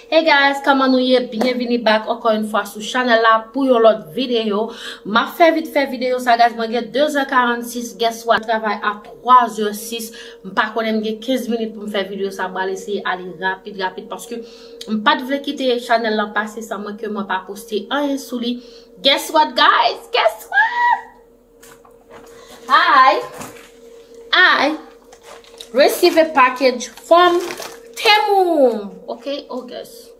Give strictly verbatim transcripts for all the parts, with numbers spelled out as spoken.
Hey guys, kòman nou ye? Byenvini back ankò yon fwa sou chanèl la pou yon lòt videyo. M ap fè vit fè videyo sa, guys. Mwen gen de zè karannsis, guess what? Mwen travay a twa zè sis. M pa konnen, m gen kenz minit pou m fè videyo sa. M pral eseye ale rapid, rapid, paske m pa t vle kite chanèl lan pase san mwen ke mwen pa poste anyen sou li. Guess what, guys? Guess what? I, I receive a package from Temu. Okay, August.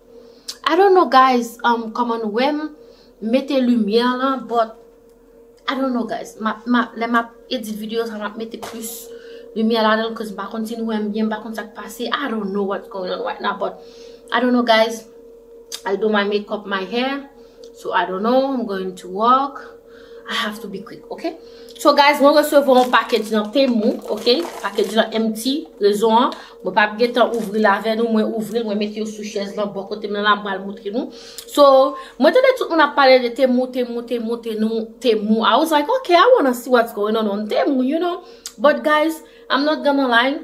I don't know, guys, um, kòman nou wè m mete limyè lan, but I don't know, guys. Ma, ma, lè m ap edit videyo sa, m ap mete plis limyè ladan, 'cause m pa konn si nou wè m byen, m pa konn sa k pase. I don't know what's going on right now, but I don't know, guys. I do my makeup, my hair. So I don't know. I'm going to work. I have to be quick, okay? So guys, mwen resevwa yon package nan Temu, okay? Package lan empty, rezon an, mwen p ap gentan ouvri l avè nou, mwen ouvri l, mwen mete yo sou chèz lan bò kote m nan la, m pral moutre nou. So, mwen tande tout moun ap pale de Temu, Temu, Temu, Temu, Temu. I was like, okay, I wanna see what's going on on Temu, you know? But guys, I'm not gonna lie.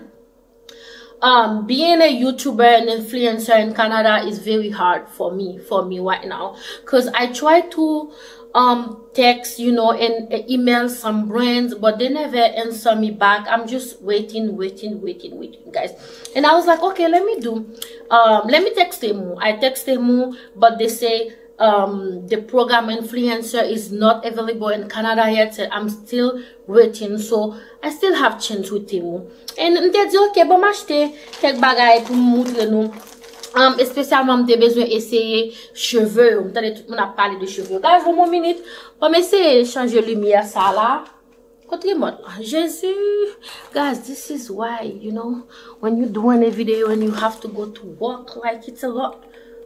Um, being a YouTuber and influencer in Canada is very hard for me, for me right now, 'cause I try to um text, you know, and uh, email some brands, but they never answer me back. I'm just waiting, waiting, waiting, waiting, guys. And I was like, okay, let me do, um, let me text Temu. I text Temu, but they say um, the program influencer is not available in Canada yet, so I'm still waiting. So I still have chance with Temu. And m te di, ok, bon, m achte kèk bagay pou m moutre nou. Um, espesyalman, m te bezwen eseye cheve yo. M tande tout moun ap pale de cheve yo. Guys, one more minute. Bon, m eseye chanje limyè sa la. Kot remòt lan? Jezi! Guys, this is why, you know, when you doing a video and you have to go to work, like, it's a lot.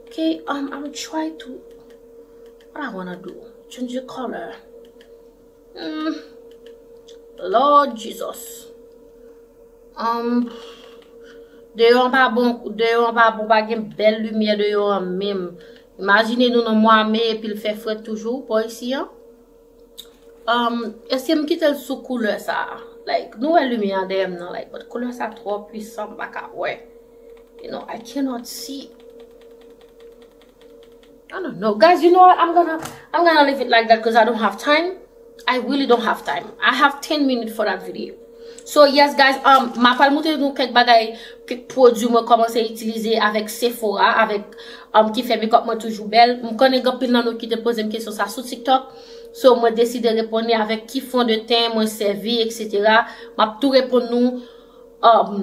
Okay, um, I'm try to, what I wanna do? Change the color. Mm. Lord Jesus. Um, deyò an pa bon, deyò an pa bon, pa gen bèl limyè deyò an menm. Imajine nou nan mwa me epi l fè frèt toujou, bò isi an. Um, èske m kite l sou koulè sa? Like, nou wè limyè an dèyè m nan, like, but koulè sa twò pwisan, m pa ka wè. You know, I cannot see. I don't know. Guys, you know what? I'm gonna, I'm gonna leave it like that 'cause I don't have time. I really don't have time. I have ten minutes for that video. So yes, guys, um, m ap al montre nou kèk bagay, kèk pwodui mwen kòmanse itilize avèk Sephora, avèk, um, ki fè makeup mwen toujou bèl. M konnen gen anpil nan nou ki te poze m kesyon sa sou TikTok. So, mwen deside reponn li avèk ki fond de teint mwen sèvi, et cetera. M ap tou reponn nou, um,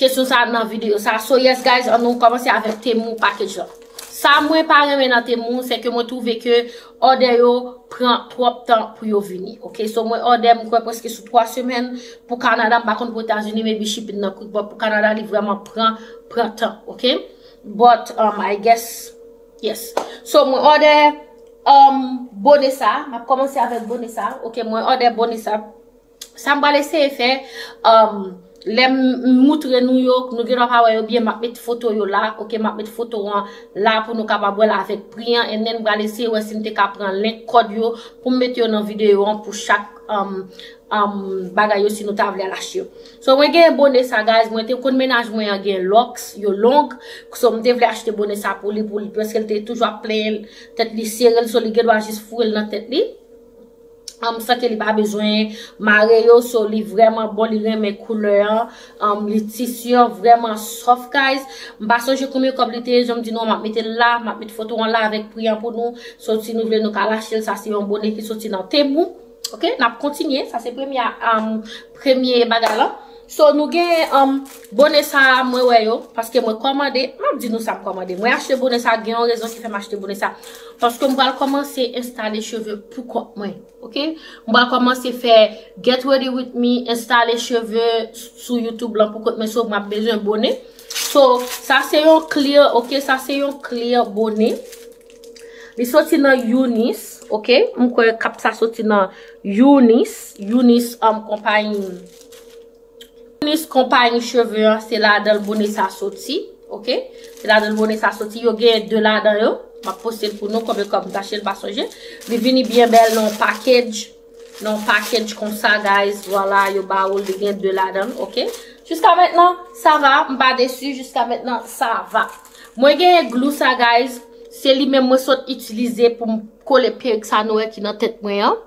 kesyon sa nan videyo sa. So, yes, guys, an nou kòmanse avèk Temu package lan. Sa mwen pa renmen nan Temu, se ke mwen twouve ke òdè yo pran twòp tan pou yo vini. Ok, so mwen òdè, m kwè, prèske sou twa semèn pou Kanada, m pa konn pou Etazini, maybe shipping nan quick, but pou Kanada, li vrèman pran, pran tan, ok? But, um, I guess, yes. So, mwen òdè, um, bone sa, m ap kòmanse avèk bone sa, ok? Mwen òdè bone sa. Sa m pral eseye fè, um, lè m moutre nou yo, nou gen dwa pa wè yo byen, m ap met foto yo la, ok, m ap met foto an la pou nou kapab wè l avèk pri an, and then m pral eseye wè si m te ka pran link kòd yo pou m mete yo nan videyo an pou chak, um, um, bagay yo si nou ta vle al achte yo. So, mwen gen bone sa, guys, mwen te konn mennaj mwen an gen locks, yo long, so m te vle achte bone sa pou li, pou li, paske l te toujou ap plenyen tèt li sere l, so li gen dwa jis foure l nan tèt li. Um, san ke li pa bezwen mare yo, so li vrèman bon, li renmen koulè an, um, li tisi an vrèman soft, guys. M pa sonje konbyen kòb li te ye, jan m di nou, m ap mete l la, m ap met foto an la avèk pri an pou nou. So, si nou vle, nou ka al achte l, sa se yon bone ki soti nan Temu. Ok, n ap kontinye, sa se premye, um, premye bagay lan. So, nou gen, um, bone sa a, mwen wè yo, paske mwen kòmande, m ap di nou sa m kòmande. Mwen achte bone sa, gen yon rezon ki fè m achte bone sa. Paske m pral kòmanse enstale cheve pou kont mwen, ok? M pral kòmanse fè get ready with me, enstale cheve sou YouTube lan pou kont mwen, so m ap bezwen bone. So, sa se yon clear, ok? Sa se yon clear bone. Li soti nan Younis, ok? M kwè kap sa soti nan Younis, Younis, um, konpayi. Younis konpayi cheve an, se ladan l bone sa soti, ok? Se ladan l bone sa soti, yo gen de ladan yo. M ap poste l pou nou, konbyen kòb m t achte l, m pa sonje. Li vini byen bèl nan yon package, nan yon package konsa, guys. Vwala, yo ba ou l, li gen de ladan l, ok? Jusqu'à maintenant, ça va, m pa desi, jusqu'à maintenant, ça va. Mwen genyen glou sa, guys, se li menm mwen sot itilize pou m kole perik sa nou wè ki nan tèt mwen an.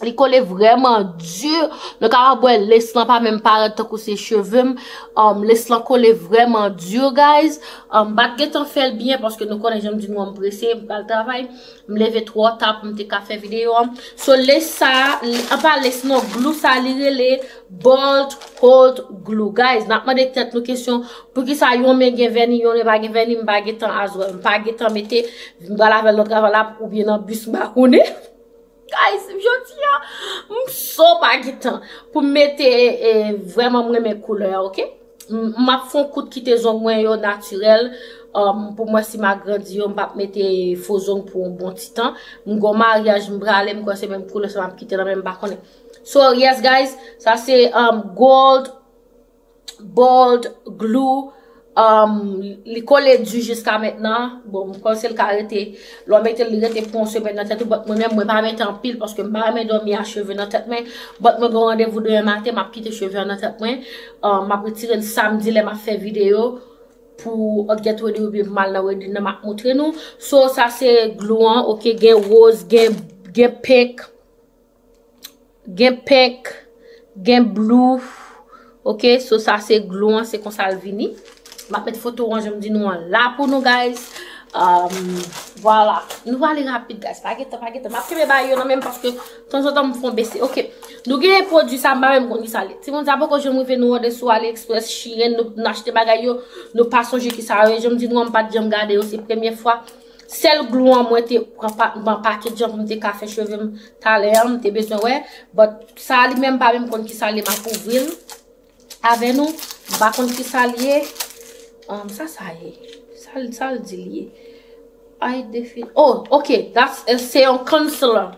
Li kole vrèman di. Nou kapab wè lace lan pa menm parèt tankou se cheve m. Um, lace lan kole vrèman di, guys. Um, m pa t gentan fè l byen paske nou konnen jan m di nou an, m prese, m pral travay. M leve twò ta pou m te ka fè videyo an. So lace sa, li, anpa lace non, glou sa li rele Bold Hold Glue. Guys, n ap mande tèt nou kesyon, poukisa yon men gen vèni, yon men pa gen vèni, m pa gentan as well. M pa gentan mete, m pral avè l nan travay la oubyen nan bis, m pa konnen. Guys, jodi a, m so pa gentan pou m mete, e, vrèman m renmen koulè a, oke? M, m ap fè yon kout kite zong mwen yo natirèl, um, pou m wè si m agrandi yo, m p ap mete fo zong pou yon bon ti tan. M gon maryaj, m prale, m kwè se menm koulè sa m ap kite nan men m, m pa konnen. So, yes, guys, sa se, um, gold Bold Glue. Um, li kole di jiska mentnan. Bon, m panse l ka rete, lè w mete l, li rete pou yon semèn nan tèt ou, but mwen menm, mwen pa mete anpil, paske m pa renmen dòmi a cheve nan tèt mwen, but mwen gen randevou demen maten, m ap kite cheve an nan tèt mwen. Um, m ap retire l samdi lè m ap fè videyo pou get ready oubyen pou m al nan wedding nan, m ap montre nou. So, sa se glou an, oke, gen woz, gen, gen pink, gen pink, gen blue. Oke, so sa se glou an, se konsa l vini. M ap met foto an, jan m di nou an la pou nou, guys. Um, vwala. Nou pale rapid, guys. Pa gentan, pa gentan. M ap kenbe bagay yo nan men m paske tanzantan m fè yon bese. Oke. Nou genyen pwodui sa, m pa menm konn kisa l ye. Timoun, sa poko janm rive nou òdè sou AliExpress, Shein, nou, nou achte bagay yo, nou pa sonje kisa yo ye. Jan m di nou an, m pa t janm gade yo, se premye fwa. Sèl glou an mwen te pran pa, pran package an pou m te ka fè cheve m talè an, m te bezwen wè. But sa li menm pa menm konn kisa l ye, m ap ouvri l avè nou. M pa konn kisa l ye. Um, sa sa ye? Sa l, sa l di l ye? I defin-, oh, okay, that's, uh, se yon concealer.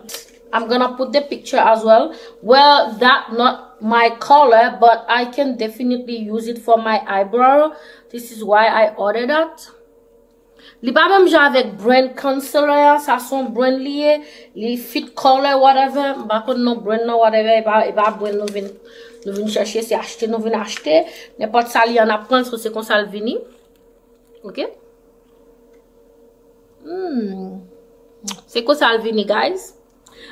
I'm gonna put the picture as well. Well, that not my color, but I can definitely use it for my eyebrow. This is why I ordered that. Li pa menm jan avèk brand concealer an, sa se yon brand li ye, li fit color, whatever, m pa konn non brand nan, whatever, e pa, e pa brand nou vin, nou vin chèche, se achte nou vin achte, nenpòt sa li an ap pran, so se konsa l vini. Oke? Hmm. Se konsa l vini, guys.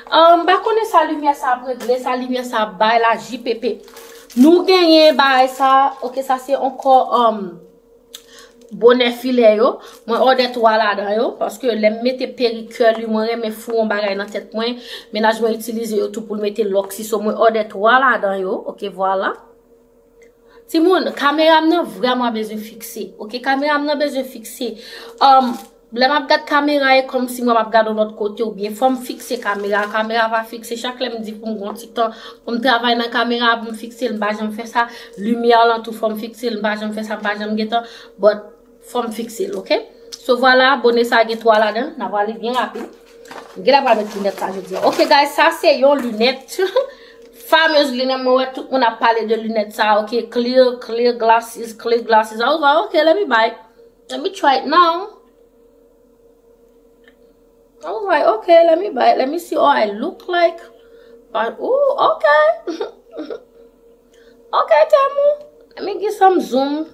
Um, m pa konnen sa limyè sa ap regle, sa limyè sa ap bay la, J P P. Nou genyen bagay sa, oke, sa se ankò, um, bonè filè yo. Mwen òdè twa ladan yo, paske lè m mete perik curly, mwen renmen fou yon bagay nan tèt mwen. Mennaj mwen itilize yo tou pou l mete lòk si, so mwen òdè twa ladan yo, oke, vwala. Timoun, kamera m nan vrèman bezwen fikse. Oke, kamera m nan bezwen fikse. Um, lè m ap gad kamera, e kòmsi mwen m ap gade yon lòt kote, oubyen fò m fikse kamera. Kamera pa fikse. Chak lè m di pou m gon ti tan, pou m travay nan kamera, pou m fikse l, m pa janm fè sa. Limyè lan tou, fò m fikse l, m pa janm fè sa, m pa janm gentan. But, fò m fikse l, oke? So, vwala, bonè sa gen twa ladan. N a pale byen rapid. M genlè pral met linèt sa jodi a. Ok, guys, sa se yon linèt. Famez linèt, mwen wè tout moun ap pale de linèt sa, ok? Clear, clear glasses, clear glasses. I was like, okay, let me buy it. Let me try it now. I was like, okay, let me buy it. Let me see how I look like. But, ooh, okay. Ok, Temu. Let me get some zoom.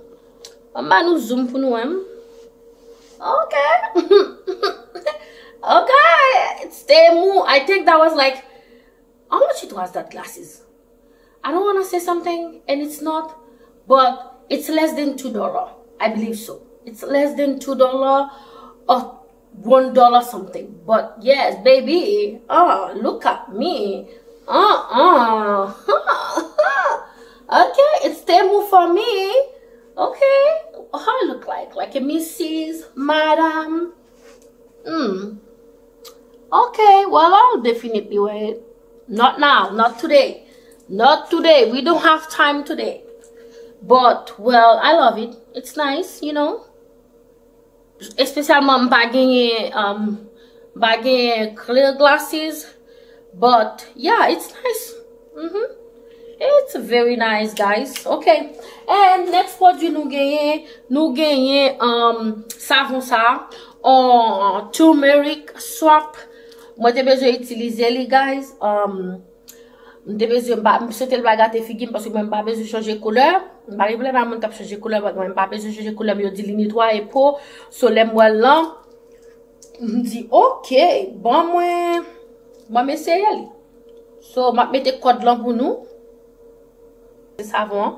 Ban m ba nou zoom pou nou wè m. Ok. Ok. It's Temu. I think that was like, how much it was that glasses? I don't wanna say something and it's not, but it's less than two dollar. I believe so. It's less than two dollar or one dollar something. But yes, baby, oh, look at me. Uh-uh. Okay, it's Temu for me. Okay, how I look like? Like a missus, madam? Hmm. Okay, well, I'll definitely wear it. Not now, not today. Not today. We don't have time today. But, well, I love it. It's nice, you know. Espesyalman, m pa genyen, um, m pa genyen clear glasses, but yeah, it's nice. Mm-hmm. It's very nice, guys. Ok. And next pwodui nou genyen, nou genyen, um, savon sa, on turmeric soap. Mwen te bezwen itilize li, guys. Um, m te bezwen, m pa, m swete l pa gate figi m, paske mwen m pa bezwen chanje koulè. M pa gen pwoblèm ak moun k ap chanje koulè, but mwen m pa bezwen chanje koulè m, yo di li netwaye po. So lè m wè l lan, m di, "Ok, ban mwen, ban m eseye li." So, m ap mete kòd lan pou nou. Savon an.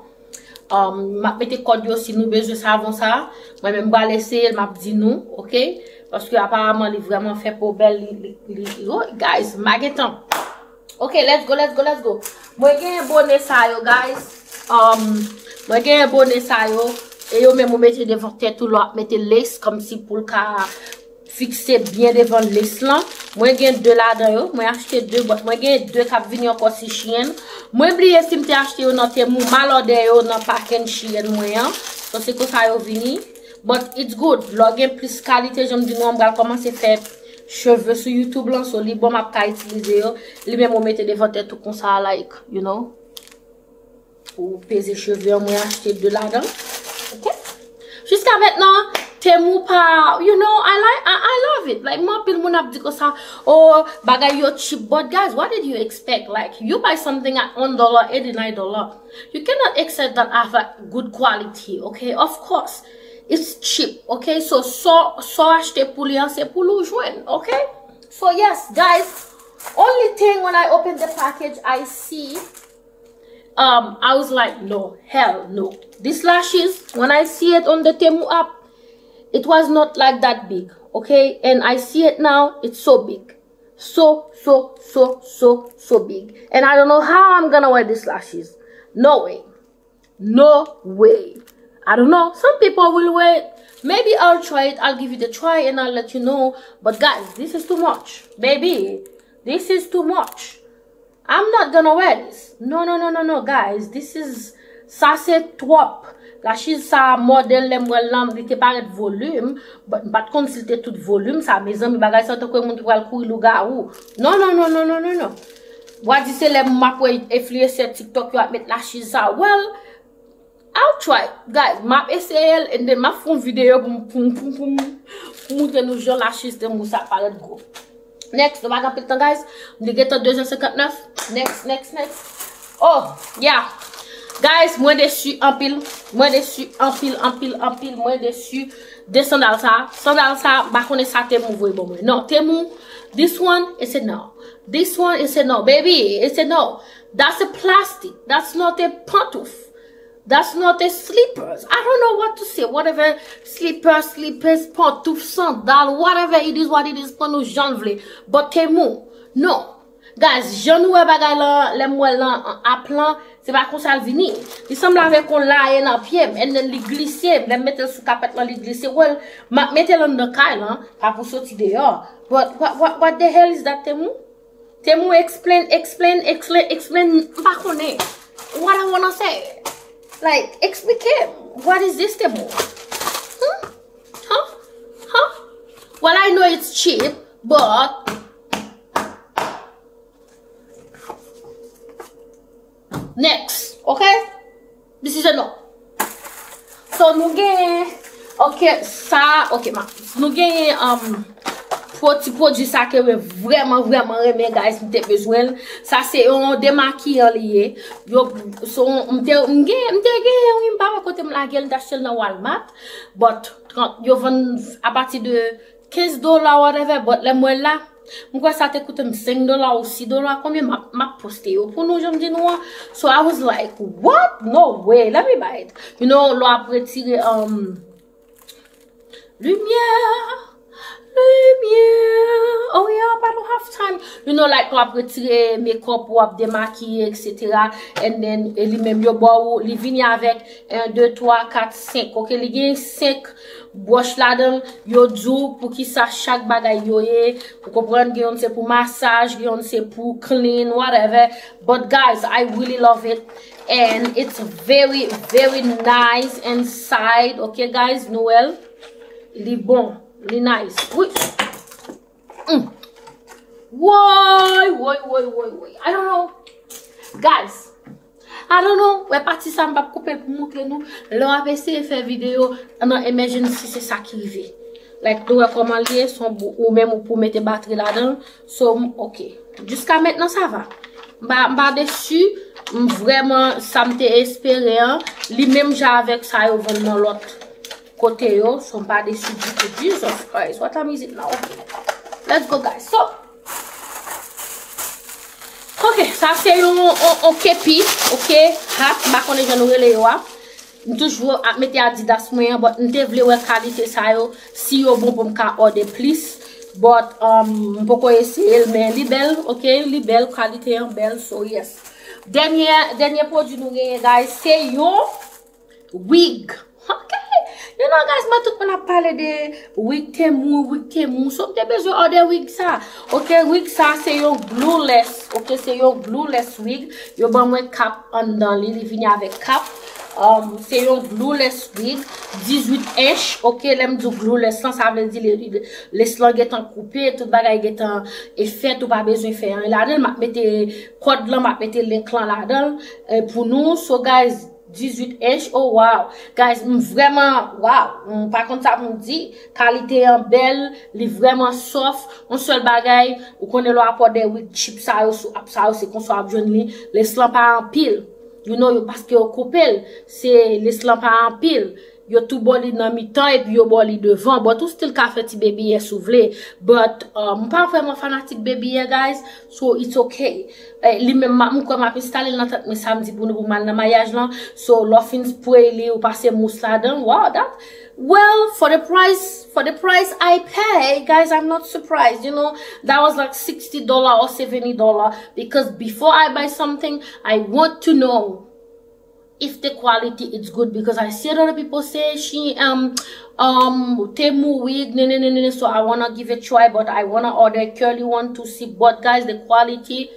Um, m ap mete kòd yo si nou bezwen savon sa. Mwen menm m pral eseye l, m ap di nou, ok? Paske aparaman li vrèman fè po bèl, li, li, li, li, oh, guys, m pa gen tan. Ok, let's go, let's go, let's go. Mwen gen bone sa yo, guys. Um, mwen gen bone sa yo. E yo menm ou mete devan tèt ou, lè w ap mete lace, kòmsi pou l ka fikse byen devan lace lan. Mwen gen de ladan yo. Mwen achte de, but mwen gen de k ap vini ankò si Shein. Mwen bliye si m te achte yo nan Temu, m al òdè yo nan paken Shein mwen an. So, se konsa yo vini. But it's good. Lè w gen plis kalite, jan m di nou an, m pral kòmanse fè cheve sou YouTube lan. So, li bon, m ap ka itilize yo. Li menm ou mete devan tèt ou konsa, like, you know. Ou peze cheve an, mwen achte de ladan. Ok? Jiska mentnan, Temu pa, you know, I like, I, I love it. Like, mwen anpil moun ap di konsa, oh, bagay yo cheap. But guys, what did you expect? Like, you buy something at one dollar, eighty-nine dollar. You cannot expect that have a good quality, ok? Of course, it's cheap, ok? So, so, so achte pou li an, se pou li ou jwenn, ok? So, yes, guys, only thing when I open the package, I see, um, I was like, "No, hell no." This lashes, when I see it on the Temu app, it was not like that big, okay? And I see it now, it's so big. So, so, so, so, so big. And I don't know how I'm gonna wear these lashes. No way. No way. I don't know. Some people will wear it. Maybe I'll try it. I'll give it a try and I'll let you know. But guys, this is too much. Baby, this is too much. I'm not gonna wear this. No, no, no, no, no, guys. This is, sa se twòp. Lashes sa, modèl lè m wè l lan, li te parèt volim, but m pa t konn si l te tout volim sa. Mezanmi, bagay sa tankou moun ki pral kouri lougawou. Non, non, non, non, non, non, non. W a di se lè m ap wè enfliyansè TikTok yo ap met lashes sa. Well, I'll try. Guys, m ap eseye l, and then m ap fè yon videyo pou m, pou m, pou m, pou m, pou m montre nou jan lashes Temu sa parèt gwo. Next, nou pa gen anpil tan, guys. M te gentan de zè senkantnèf. Next, next, next. Oh, yeah. Guys, mwen desi anpil. Mwen desi anpil, anpil, anpil. Mwen desi de sandal sa. Sandal sa, m pa konnen sa Temu voye ban mwen. Non, Temu, this one, it's a no. This one, it's a no. Baby, it's a no. That's a plastic. That's not a pantouf. That's not a slippers. I don't know what to say. Whatever, slippers, slippers, pantouf, sandal, whatever it is, what it is, pran nou jan l vle. But Temu, non. Guys, jan nou wè bagay lan, lè m wè l lan, an, app lan, se pa konsa l vini. Li sanble avèk yon layen nan pye m, and then li glise. Lè m mete l sou kapèt lan, li glise. Well, m ap mete l anndan kay lan, pa pou soti deyò. But what, what, what the hell is that, Temu? Temu, explain, explain, explain, explain. M pa konnen. What I wanna say? Like, explike m. What is this, Temu? Hmm? Huh? Huh? Well, I know it's cheap, but next, okay? This is a no. So, nou gen, ok, sa, ok, ma, nou gen, um, pwo-, ti pwodui sa ke mwen vrèman, vrèman renmen, guys, m te bezwen l. Sa se yon demakiyan li ye. Yo, so, m te, m gen, m te gen, wi, m pa wè kote m lage l, m te achte l nan Walmart. But, trant, yo vann apati de kenz dola, whatever, but lè m wè l la, m kwè sa te koute m senk dola ou sis dola, konbyen m ap, m ap poste yo pou nou, jan m di nou an. So I was like, "What? No way, let me buy it." You know, lè w ap retire, um, limyè, limyè, oh yeah, I don't have time. You know, like, lè w ap retire makeup, w ap demakiye, et cetera. And then, e li menm yo ba w, li vini avèk en, de, twa, kat, senk. Ok, li gen senk bwòch ladan l, yo di w poukisa chak bagay yo ye. Ou konprann, gen youn se pou masaj, gen youn se pou clean, whatever. But guys, I really love it. And it's very, very nice inside. Ok, guys, nou wè l. Li bon, li nice. Wi. Mm. Woy, woy, woy, woy, woy. I don't know. Guys, I don't know. Wè pati sa m p ap koupe l pou montre nou. Lè w ap eseye fè videyo nan emergency, se sa ki rive. Like, nou wè kòman l ye, se yon bou-, ou menm ou pou mete batri ladan l. So, m, ok. Jiska mentnan, sa va. M pa, m pa desi. M vrèman, sa m te espere an, li menm jan avèk sa yo vann nan lòt kote yo, so m pa desi ditou. Jesus Christ, what time is it now? Let's go, guys. So, ok, sa se yon, yon, yon kepi, ok, hat, m pa konnen jan nou rele yo a. M toujou ap mete Adidas mwen an, but m te vle wè kalite sa yo, si yo bon pou m ka òde plis. But, um, m poko eseye l, men li bèl, ok, li bèl, kalite an bèl, so yes. Dènyè, dènyè pwodui nou genyen, guys, se yon wig. Ok. You know, guys, mwen tout moun ap pale de wig Temu, wig Temu. So, m te bezwen òde wig sa. Ok, wig sa, se yon glueless. Ok, se yon glueless wig. Yo ban mwen kap anndan li, li vini avèk kap. Um, se yon glueless wig, dizuit ench. Ok, lè m di w glueless lan, sa vle di li, li, lace lan gentan koupe, tout bagay gentan e fèt, ou pa bezwen fè anyen ladan l. M ap mete kòd lan, m ap mete link lan ladan l, eh, pou nou. So, guys, dizuit ench, oh wow. Guys, m vrèman, wow. M pa konn sa pou m di. Kalite an bèl, li vrèman soft. Yon sèl bagay, ou konnen lè w ap òde wig cheap sa yo sou app sa yo, se konsa w ap jwenn li. Lace lan pa anpil. You know, yo, paske yo koupe l. Se lace lan pa anpil. Yo tou ba w li nan mitan epi yo ba w li devan. But ou still ka fè ti baby hair si w vle. But, uh, m pa vrèman fanatik baby hair, guys. So, it's okay. Eh, li menm, m kwè m ap enstale l nan tèt mwen samdi pou nou, pou m al nan maryaj lan. So, lè w fin spray li, ou pase mous ladan. Wow, that, well, for the price, for the price I pay, guys, I'm not surprised, you know. That was like sixty dollar or seventy dollar, because before I buy something, I want to know if the quality is good, because I see a lot of people say she, um, um, Temu wig, ne, ne, ne, ne, ne, so I wanna give it a try, but I wanna order a curly one to see. But guys, the quality,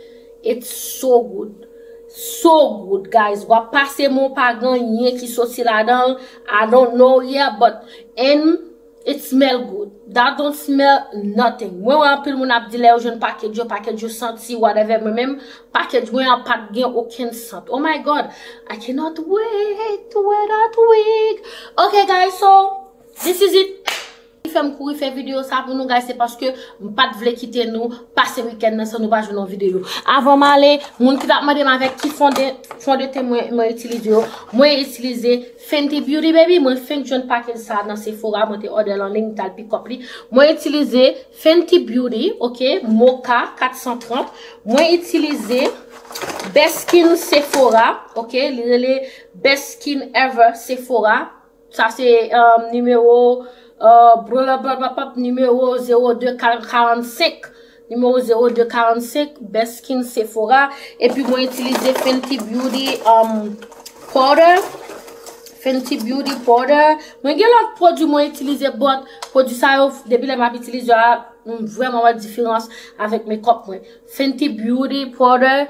it's so good. So good, guys. W ap pase men w pa gen anyen ki soti ladan l. I don't know yet, but, and it smell good. That don't smell nothing. Mwen wè anpil moun ap di lè yo jwenn package yo, package yo santi, whatever. Mwen menm, package mwen an pa t gen okenn sant. Oh my God, I cannot wait to wear that wig. Ok, guys, so, this is it. Ki fè m kouri fè videyo sa pou nou, guys, se paske m pa t vle kite nou pase wikenn nan san nou pa jwenn yon videyo. Avan m ale, moun ki t ap mande m avèk ki fon de, fon de ten mwen, mwen itilize yo, mwen itilize Fenty Beauty, baby. Mwen fenk jwenn package sa nan Sephora, mwen te order l an liy, m t al pick up li. Mwen itilize Fenty Beauty, ok, Mocha kat san trant. Mwen itilize Best Skin Sephora, ok, li rele Best Skin Ever Sephora. Sa se, um, nimewo, uh, blablabla, nimewo zewo de karannsenk. Nimewo zewo de karannsenk, Best Skin Sephora. Epi mwen itilize Fenty Beauty, um, powder. Fenty Beauty powder. Mwen gen lòt pwodui mwen itilize, but pwodui sa yo, depi lè m ap itilize yo a, m vrèman wè diferans avèk makeup mwen. Fenty Beauty powder.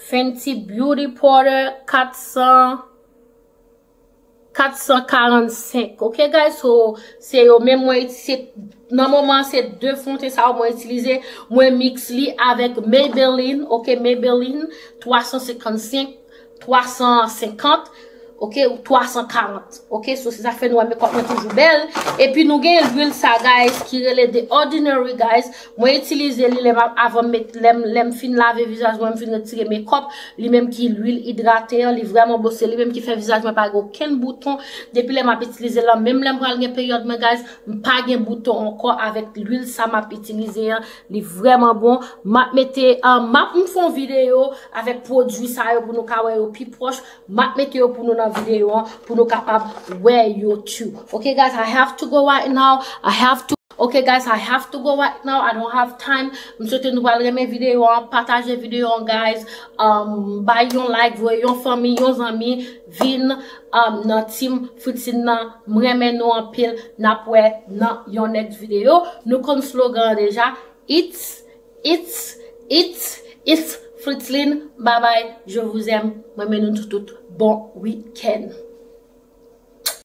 Fenty Beauty powder, kat san, kat san karannsenk. Ok, guys, so, se yo menm mwen, se, nan moman, se de fon de ten sa yo mwen itilize. Mwen mix li avèk Maybelline, ok, Maybelline twa san senkannsenk, twa san senkant, ok, ou twa san karant. Ok, so se sa fè nou wè makeup mwen toujou bèl. Epi nou gen lwil sa, guys, ki rele The Ordinary, guys. Mwen itilize li lè m ap, avan m met, lè m, lè m fin lave vizaj mwen, m fin retire makeup. Li menm ki lwil idrate an, li vrèman bon, se li menm ki fè vizaj mwen pa gen okenn bouton. Depi lè m ap itilize l lan, menm lè m pral gen peryòd mwen, guys, m pa gen bouton ankò avèk lwil sa m ap itilize an. Li vrèman bon. M ap mete, uh, m ap m fè yon videyo avèk pwodui sa yo pou nou ka wè yo pi pwòch. M ap mete yo pou nou nan videyo an, pou nou kapab wè yo too. Ok, guys, I have to go right now. I have to, ok, guys, I have to go right now. I don't have time. M swete nou pral renmen videyo an, pataje videyo an, guys. Um, bay yon like, voye yon fanmi, yon zanmi, vin, um, nan team Fritline nan. M renmen nou anpil. N ap wè nan yon next videyo. Nou konn slogan an deja. It's, it's, it's, it's Fritline. Bye bye. Je vous aime. Mwen renmen nou tout, tout. Bon week-end.